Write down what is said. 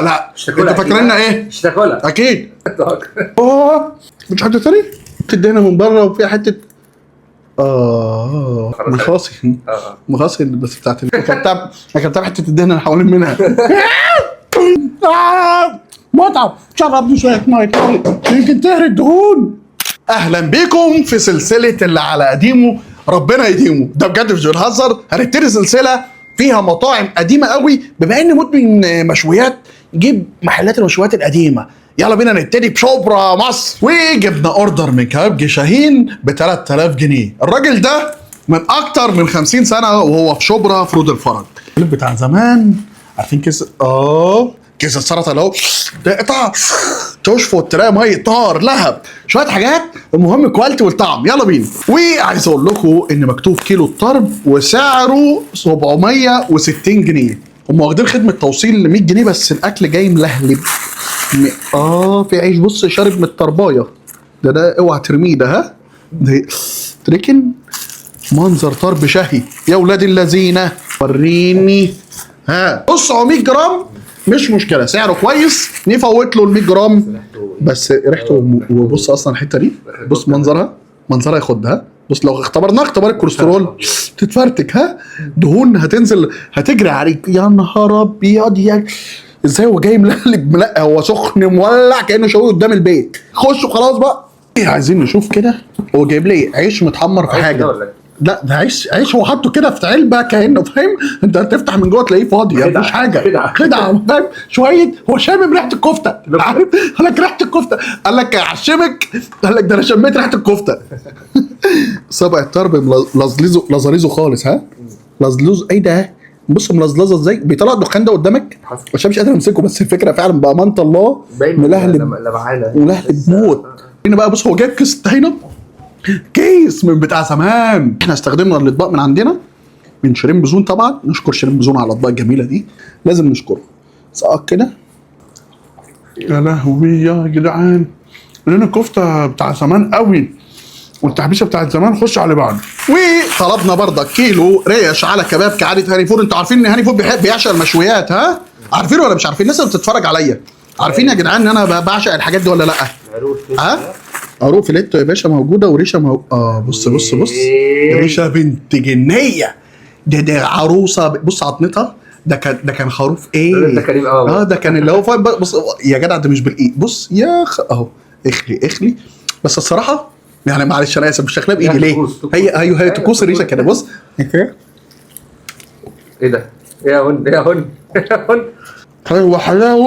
لا مش تاكلها. انت فاكريننا ايه؟ مش تاكلها. اكيد. اه مش حتة تاني؟ تدهنها من بره وفيها حتة مخاصي. مخاصي بس بتاعت اكلتها اكلتها بحته الدهن اللي حوالين منها. متعب. شربني شوية مية يمكن تهري الدهون. اهلا بيكم في سلسلة اللي على قديمة ربنا يديمه. ده بجد مش بنهزر، هنبتدي سلسلة فيها مطاعم قديمة قوي. بما اني مدمن مشويات جيب محلات المشويات القديمة. يلا بينا نبتدي بشبرا مصر. وجبنا order من كبابجي شاهين ب 3000 جنيه. الراجل ده من اكتر من 50 سنة وهو في شبرا في رود الفرج. بتاع زمان، عارفين كيس كيس السلطة اللي هو تقطع تشفط تلاقي مية نار لهب شوية حاجات. المهم quality والطعم. يلا بينا. وعايز اقول لكم ان مكتوب كيلو الطرب وسعره 760 جنيه. هم واخدين خدمة توصيل ل 100 جنيه بس الاكل جاي ملهلب. في عيش، بص شارب من الطربايه ده اوعى ترميه ده. ها ده تركن منظر طرب شهي يا ولاد اللذينه. وريني ها بص 100 جرام مش مشكلة، سعره كويس نفوت له ال 100 جرام. بس ريحته، وبص اصلا الحتة دي، بص منظرها، منظرها ياخدها. بص لو اختبرناه اختبار الكوليسترول تتفرتك. ها دهون هتنزل هتجري عليك. يا نهار ابيض يا ازاي هو جاي ملقلب ملقى، هو سخن مولع كانه شوي قدام البيت. خش وخلاص بقى. ايه عايزين نشوف كده هو جايب لي عيش متحمر في حاجة. لا ده عيش، عيش هو حاطه كده في علبة كانه فاهم، انت هتفتح من جوه تلاقيه فاضي يعني مفيش حاجة. خدعه فاهم. شوية هو شامم ريحه الكفتة، عارف؟ قال لك ريحه الكفتة، قال لك عشمك، قال لك ده انا شميت ريحه الكفتة. صبع الطرب لزلزه لزلزه خالص. ها لزلوز ايه ده؟ بص ملزلزه ازاي بيطلع الدخان ده قدامك عشان مش قادر امسكه. بس الفكرة فعلا بامانه الله ملهلب ملهلب موت. هنا بقى بص هو جايب كيس طحينه، كيس من بتاع زمان. احنا استخدمنا الاطباق من عندنا من شيرين بزون. طبعا نشكر شيرين بزون على الاطباق الجميلة دي، لازم نشكره. سقط كده يا لهوي يا جدعان، لان الكفتة بتاع زمان قوي والتحبيشه بتاعت زمان. خش على بعض. وطلبنا برضك كيلو ريش على كباب كعادة هاني فود. انتوا عارفين ان هاني فود بيحب بيعشق المشويات. ها عارفين ولا مش عارفين؟ الناس اللي بتتفرج عليا عارفين يا جدعان ان انا بعشق الحاجات دي ولا لا؟ ها عروق فيليتو يا باشا موجودة وريشه بص بص بص ريشه بنت جنيه. ده عروسه. بص عطنتها. ده كان خروف ايه ده كريم قوي. ده كان اللي هو بص يا جدع ده مش بالايد. بص يا اهو اخلي اخلي. بس الصراحة يعني معلش انا اسف مش شكلها بايدي ليه؟ هي ايوه هي تكوس الريشة كده. بص ايه ده؟ ايه يا هن ايه يا هن؟ حلوة حلاوة.